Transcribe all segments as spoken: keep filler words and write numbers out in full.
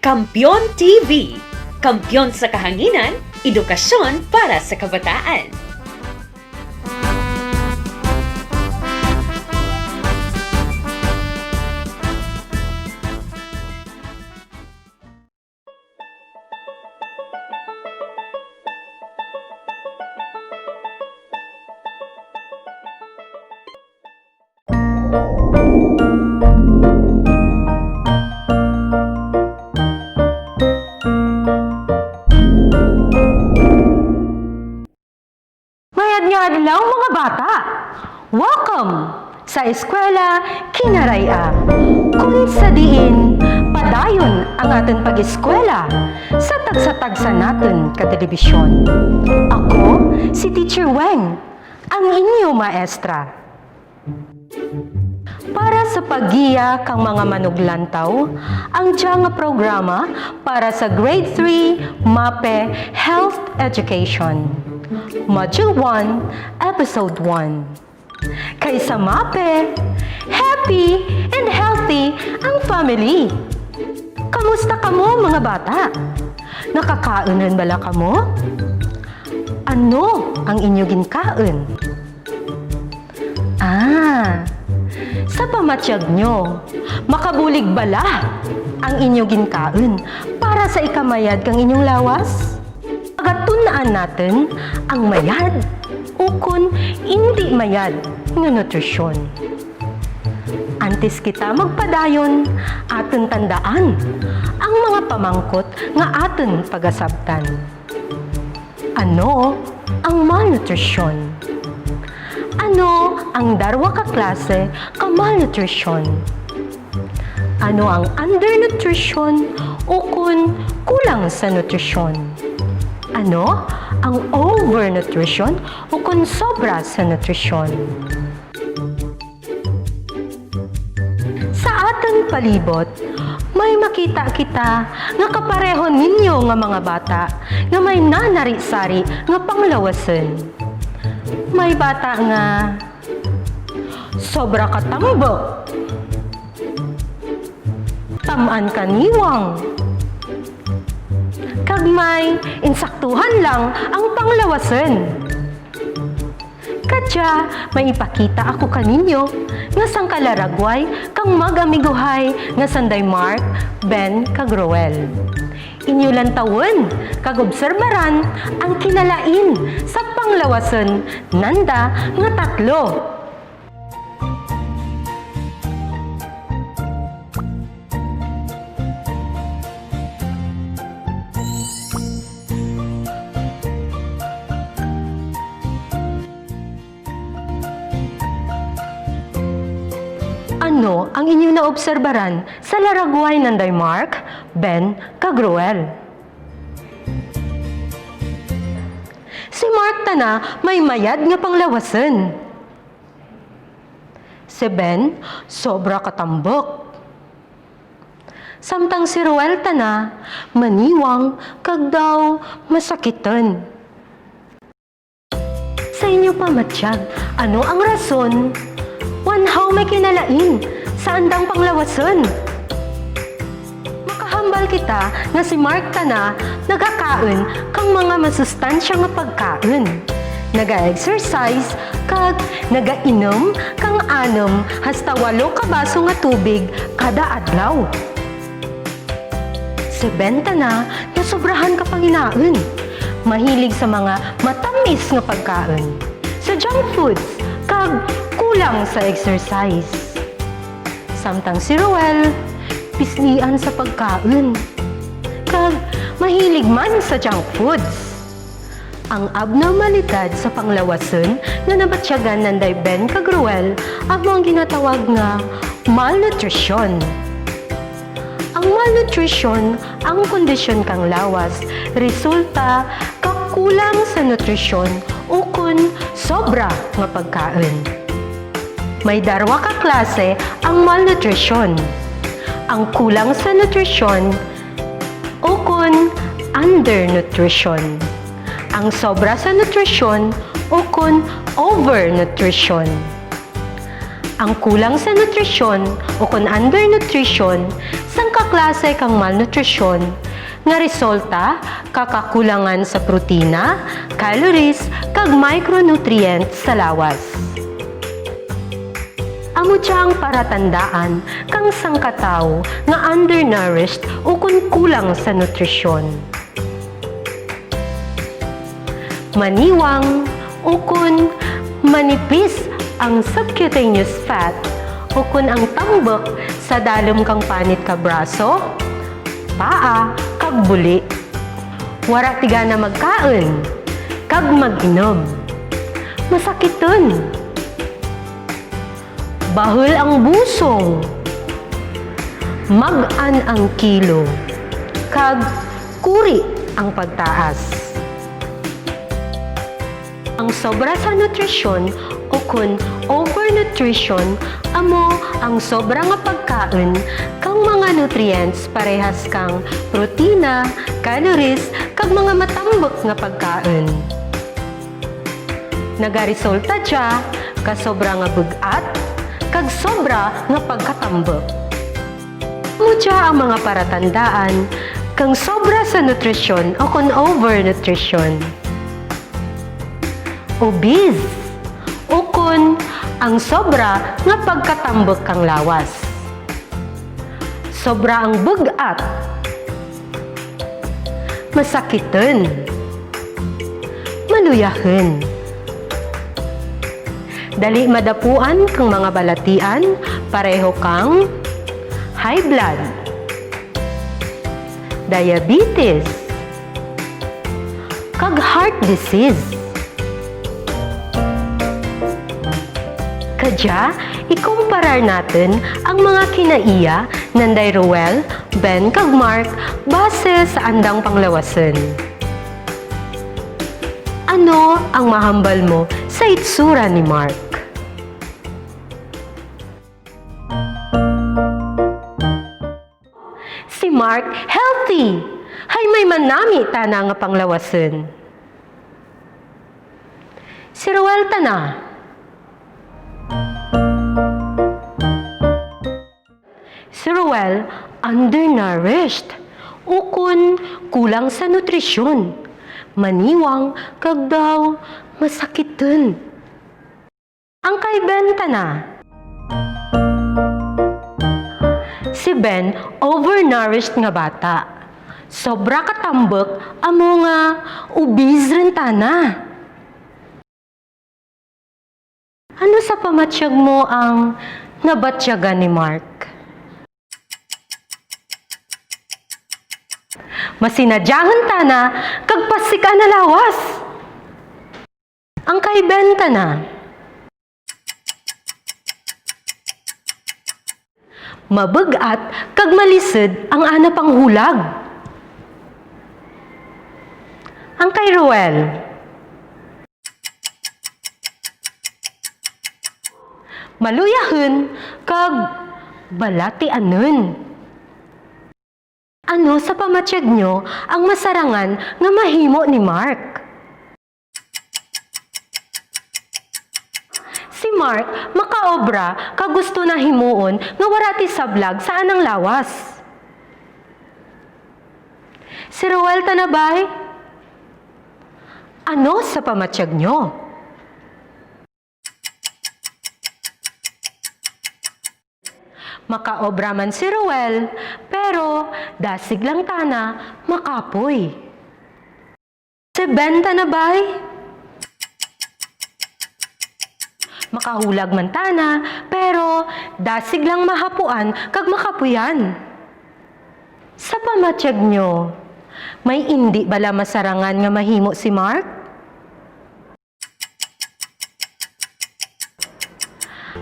Kampeon T V, kampeon sa kahanginan, edukasyon para sa kabataan. Mayad nga adlaw, mga bata! Welcome sa Eskwela Kinaray-a, kun sa diin padayon ang atun pag-eskwela sa tagsa-tagsa natun ka telebisyon. Ako si Teacher Weng, ang inyo maestra. Para sa paggiya kang mga manuglantaw, ang dya nga programa para sa Grade three MAPEH Health Education, Module one, Episode one. Kay sa MAPEH, happy and healthy ang family. Kamusta kamo, mga bata? Nakakaun run bala kamo? Ano ang inyo ginkaun? Ah, sa pamatyag nyo, makabulig bala ang inyo ginkaun para sa ikamayad kang inyong lawas? Pagatun-an natun ang mayad ukon indi mayad nga nutrisyon. Antes kita magpadayon, atun tandaan ang mga pamangkot nga atun pagasabtan. Ano ang malnutrisyon? Ano ang darwa ka klase ka malnutrisyon? Ano ang undernutrition ukon kulang sa nutrisyon? Ano ang overnutrition ukon sobra sa nutrisyon? Sa atun palibot, may makita kita nga kapareho ninyo nga mga bata nga may nanari-sari nga panglawasun. May bata nga sobra ka tambok, tam-an ka niwang, kag may insaktuhan lang ang panglawasun. Kadya, may ipakita ako kaninyo nga sangka laragway kang mag-amigohay nga sanday Mark, Ben, kag Roel. Inyo lantawun kag obserbaran ang kinalain sa panglawasun nanda nga tatlo. Ano ang inyo naobserbaran sa laragway nanday Mark, Ben, kag Roel? Si Mark tana may mayad nga panglawasun. Si Ben, sobra ka tambok. Samtang si Roel tana, maniwang kag daw masakitun. Sa inyo pamatyag, ano ang rason? Wanhaw may kinalain sa andang panglawasun? Makahambal kita nga si Mark tana nagakaun kang mga masustansya nga pagkaun, naga-exercise, kag nagainum kang anum hasta walo ka baso nga tubig kada adlaw. Si Ben tana nasobrahan ka panginaun. Mahilig sa mga matamis nga pagkaun, sa junk foods, kag kulang sa exercise. Samtang si Roel, pislian sa pagkaun, kag mahilig man sa junk foods. Ang abnormalidad sa panglawasun nga nabatyagan nanday Ben kag Roel amo ang ginatawag nga malnutrisyon. Ang malnutrisyon ang kondisyon kang lawas resulta ka kulang sa nutrisyon ukon sobra nga pagkaun. May darwa ka klase ang malnutrisyon. Ang kulang sa nutrisyon ukon undernutrition. Ang sobra sa nutrisyon ukon overnutrition. Ang kulang sa nutrisyon ukon undernutrition Sangka klase kang malnutrisyon nga resulta ka kakulangan sa protina, calories, kag micronutrient sa lawas. Amo dya ang paratandaan kang sangka tawo nga undernourished ukon kulang sa nutrisyon. Maniwang ukon manipis ang subcutaneous fat ukon ang tambuk sa dalum kang panit ka braso, paa, kag buli. Wara ti gana magkaun kag mag-inom. Masakitun. Bahul ang busong. Mag-an ang kilo. Kag kuri ang pagtaas. Ang sobra sa nutrisyon ukon overnutrition amo ang sobra nga pagkaun kang mga nutrients parehas kang protina, calories, kag mga matambuk nga pagkaun. Nagaresulta dya ka sobra nga bug-at kag sobra nga pagkatambuk. Amo dya ang mga paratandaan kang sobra sa nutrisyon ukon overnutrition. Obese, ukon ang sobra nga pagkatambuk kang lawas. Sobra ang bug-at. Masakitun. Maluyahun. Dali madapuan kang mga balatian, pareho kang high blood, diabetes, kag heart disease. Kadya, ikumparar natun ang mga kinaiya nanday Roel, Ben, kag Mark base sa andang panglawasun. Ano ang mahambal mo sa itsura ni Mark? Si Mark healthy! Hay may manami tana nga panglawasun. Si Roel tana. Si Roel undernourished, ukon kulang sa nutrisyon, maniwang kag daw masakitun. Ang kay Ben tana. Si Ben overnourished nga bata. Sobra ka tambuk, amo nga obese run tana. Ano sa pamatyag mo ang nabatyagan ni Mark? Masinadyahun tana kag pasik-an a lawas. Ang kay Ben tana. Mabug-at kag malisud ang ana panghulag. Ang kay Roel. Maluyahun kag balatianun. Ano sa pamatyag nyo ang masarangan nga mahimo ni Mark? Si Mark makaobra kag gusto na himuon nga wara ti sablag sa anang lawas. Si Roel tana bay? Ano sa pamatyag nyo? Makaobra man si Roel, pero dasig lang tana makapoy. Si Ben tana bay? Makahulag man tana, pero dasig lang mahapuan kag makapuyan. Sa pamatyag nyo, may indi bala masarangan nga mahimo si Mark?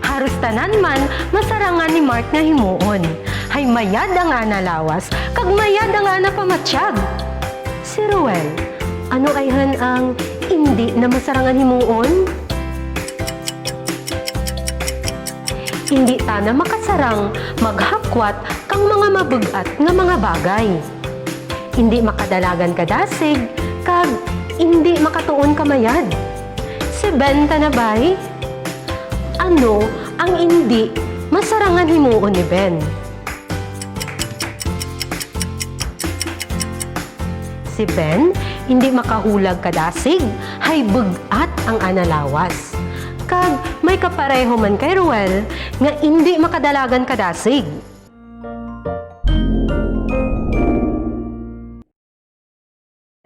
Haros tanan man masarangan ni Mark nga himuon. Hay mayad ang ana lawas, kag mayad ang ana pamatyag. Si Roel, ano ayhan ang indi na masarangan himuon? Indi tana makasarang maghakwat kang mga mabug-at nga mga bagay. Indi makadalagan ka dasig, kag indi makatuon ka mayad. Si Ben tana bay? Ano ang indi masarangan himuon ni Ben? Si Ben, indi makahulag ka dasig, hay bug-at ang ana lawas. Kag may kapareho man kay Ruel, nga indi makadalagan ka dasig.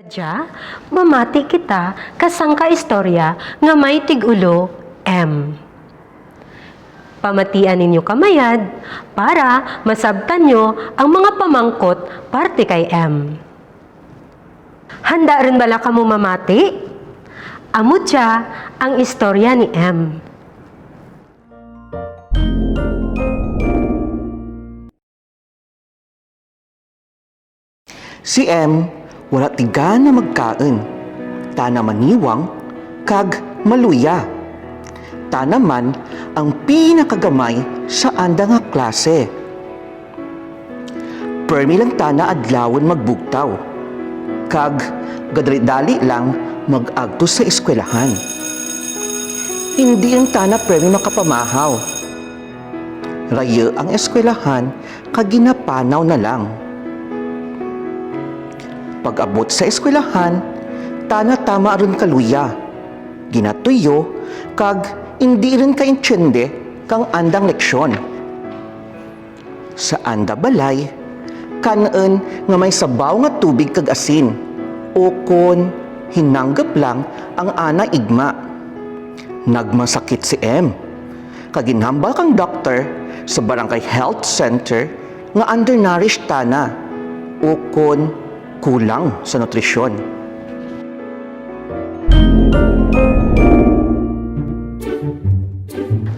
Dya, mamati kita ka sangka istorya nga may tig-ulo M. Pamatia ninyo ka mayad para masabtan nyo ang mga pamangkot parte kay M. Handa run bala kamo mamati? Amo dya ang istorya ni M. Si M, wara ti gana magkaun. Tana maniwang kag maluya. Tana man ang pinakagamay sa anda nga klase. Permi lang tana adlawun magbugtaw, kag gadali-dali lang mag-agto sa eskwelahan. Indi run tana permi makapamahaw. Rayu ang eskwelahan kag ginapanaw na lang. Pag-abot sa eskwelahan, tana tama run kaluya, ginatuyo, kag indi run kaintiende kang andang leksyon. Sa anda balay, kan-un nga may sabaw nga tubig kag asin, ukon hinanggup lang ang ana igma. Nagmasakit si M, kag ginhambal kang doktor sa barangay health center nga undernourished tana, ukon kulang sa nutrisyon.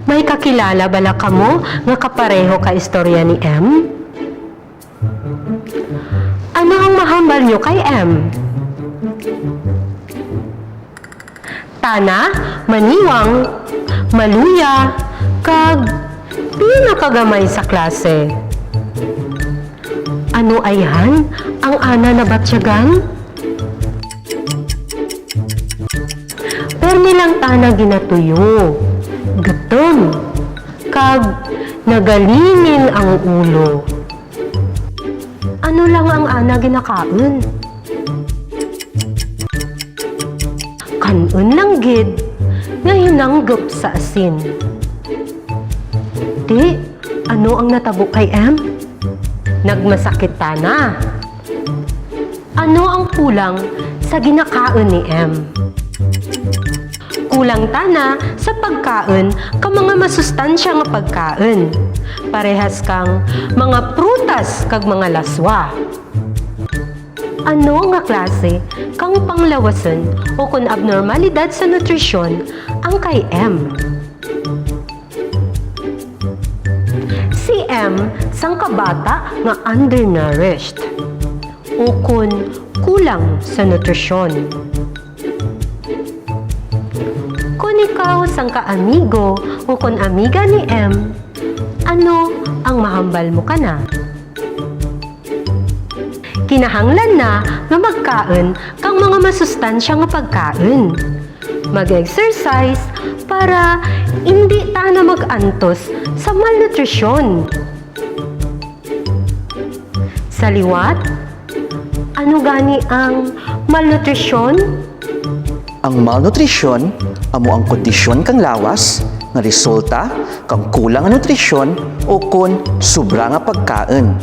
May kakilala bala kamo nga kapareho ka istorya ni M? Ano ang mahambal nyo kay M? Tana, maniwang, maluya, kag pinakagamay sa klase. Ano ayhan ang ana nabatyagan? Permi lang tana ginatuyo, gutum, kag nagalinin ang ulo. Ano lang ang ana ginakaun? Kan-un lang gid nga hinanggup sa asin. Ti, ano ang natabo kay M? Nagmasakit tana. Ano ang kulang sa ginakaun ni M? Kulang tana sa pagkaun kang mga masustansya nga pagkaun, parehas kang mga prutas kag mga laswa. Ano nga klase kang panglawasun ukon abnormalidad sa nutrisyon ang kay M? Si M sangka bata nga undernourished, ukon kulang sa nutrisyon. Kon ikaw sangka amigo ukon amiga ni M, ano ang mahambal mo kana? Kinahanglan na nga magkaun kang mga masustansya nga pagkaun. Mag-exercise para indi tana mag-antos sa malnutrisyon. Sa liwat, ano gani ang malnutrisyon? Ang malnutrisyon amo ang kondisyon kang lawas nga resulta kang kulang nga nutrisyon ukon sobra nga pagkaun.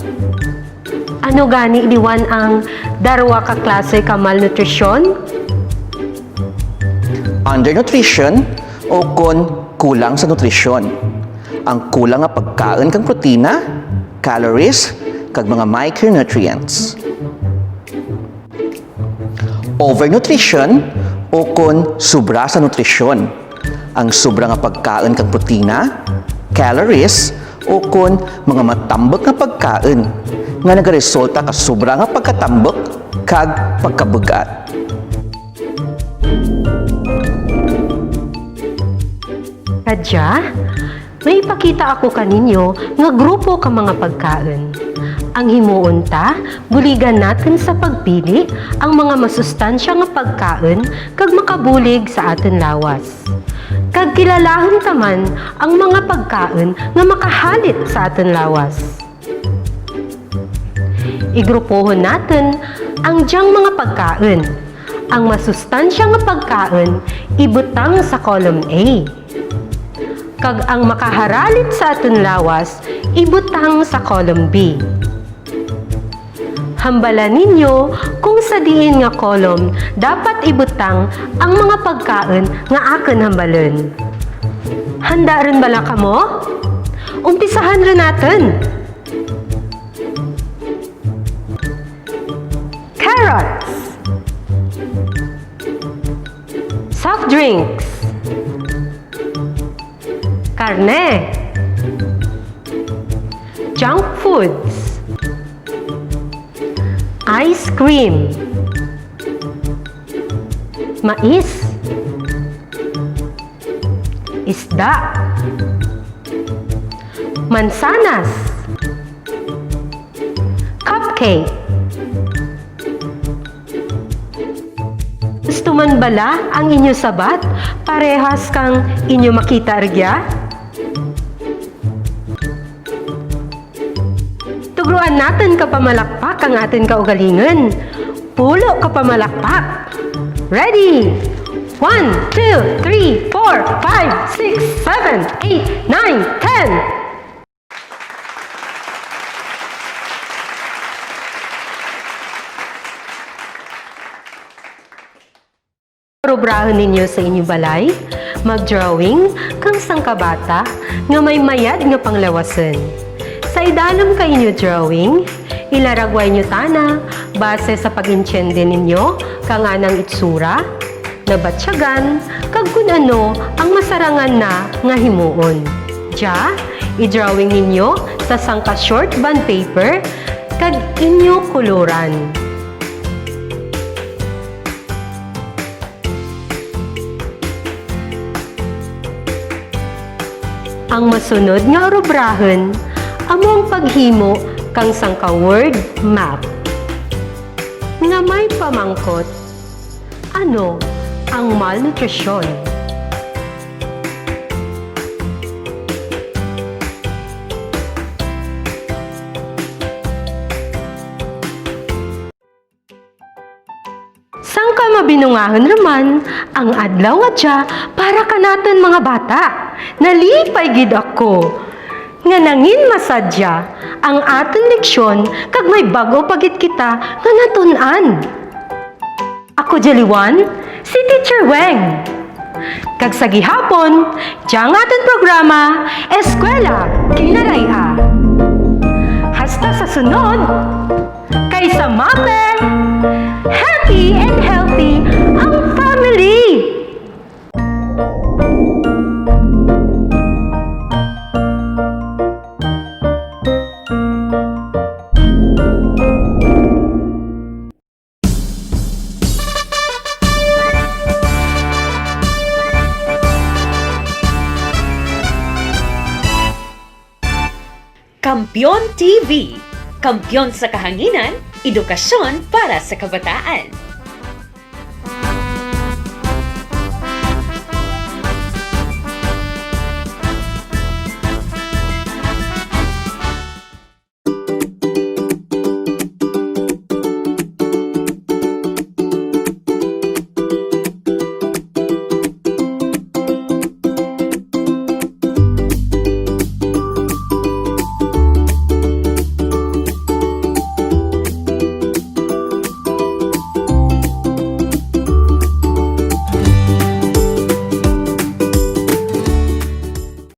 Ano gani liwan ang darwa ka klase ka malnutrisyon? Undernutrition ukon kulang sa nutrisyon. Ang kulang nga pagkaun kang protina, calories, kag mga micronutrients. Overnutrition ukon sobra sa nutrisyon. Ang sobra nga pagkaun kang protina, calories, ukon mga matambuk nga pagkaun nga nagaresulta ka sobra nga pagkatambuk kag pagkabug-at. Kadya, may ipakita ako kaninyo nga grupo ka mga pagkaun. Ang himuon ta, buligan natun sa pagpili ang mga masustansya nga pagkaun kag makabulig sa atun lawas. Kag kilalahun ta man ang mga pagkaun nga makahalit sa atun lawas. Igrupohon natun Ang dyang mga pagkaun. Ang masustansya nga pagkaun, ibutang sa column A. Kag ang makaharalit sa atun lawas, ibutang sa column B. Hambala ninyo kung sa diin nga column dapat ibutang ang mga pagkaun nga akun hambalun. Handa run bala kamo? Umpisahan run natun. Carrots. Soft drinks. Karne. Junk foods. Ice cream. Mais. Isda. Mansanas. Cupcake. Gusto man bala ang inyo sabat, parehas kang inyo makita rugya? Tugroan natun ka pamalakpak ang atun kaugalingun. Pulo ka pamalakpak. Ready! One, two, three, four, five, six, seven, eight, nine, ten. Urubrahun ninyo sa inyo balay, mag-drawing kang sangka bata nga may mayad nga panglawasun. Sa idalum ka inyo drawing, ilaragway nyo tana base sa pag-intiende ninyo kang anang itsura, nabatyagan, kag kun ano ang masarangan na nga himuon. Dya, i-drawing ninyo sa sangka short bond paper kag inyo kuluran. Ang masunod nga urubrahun, amo ang paghimo kang sangka word map nga may pamangkot, ano ang malnutrisyon? Sangka mabinungahun ra man ang adlaw nga dya para kanatun mga bata. Nalipay gid ako nga nangin masadya ang atun leksyon kag may bag-o pa gid kita nga natun-an. Ako dya liwan, si Teacher Weng. Kag sa gihapon, dya ang atun programa, Eskwela Kinaray-a. Hasta sa sunod, kay sa MAPEH, happy and healthy ang family! Kampeon T V, kampeon sa kahanginan, edukasyon para sa kabataan.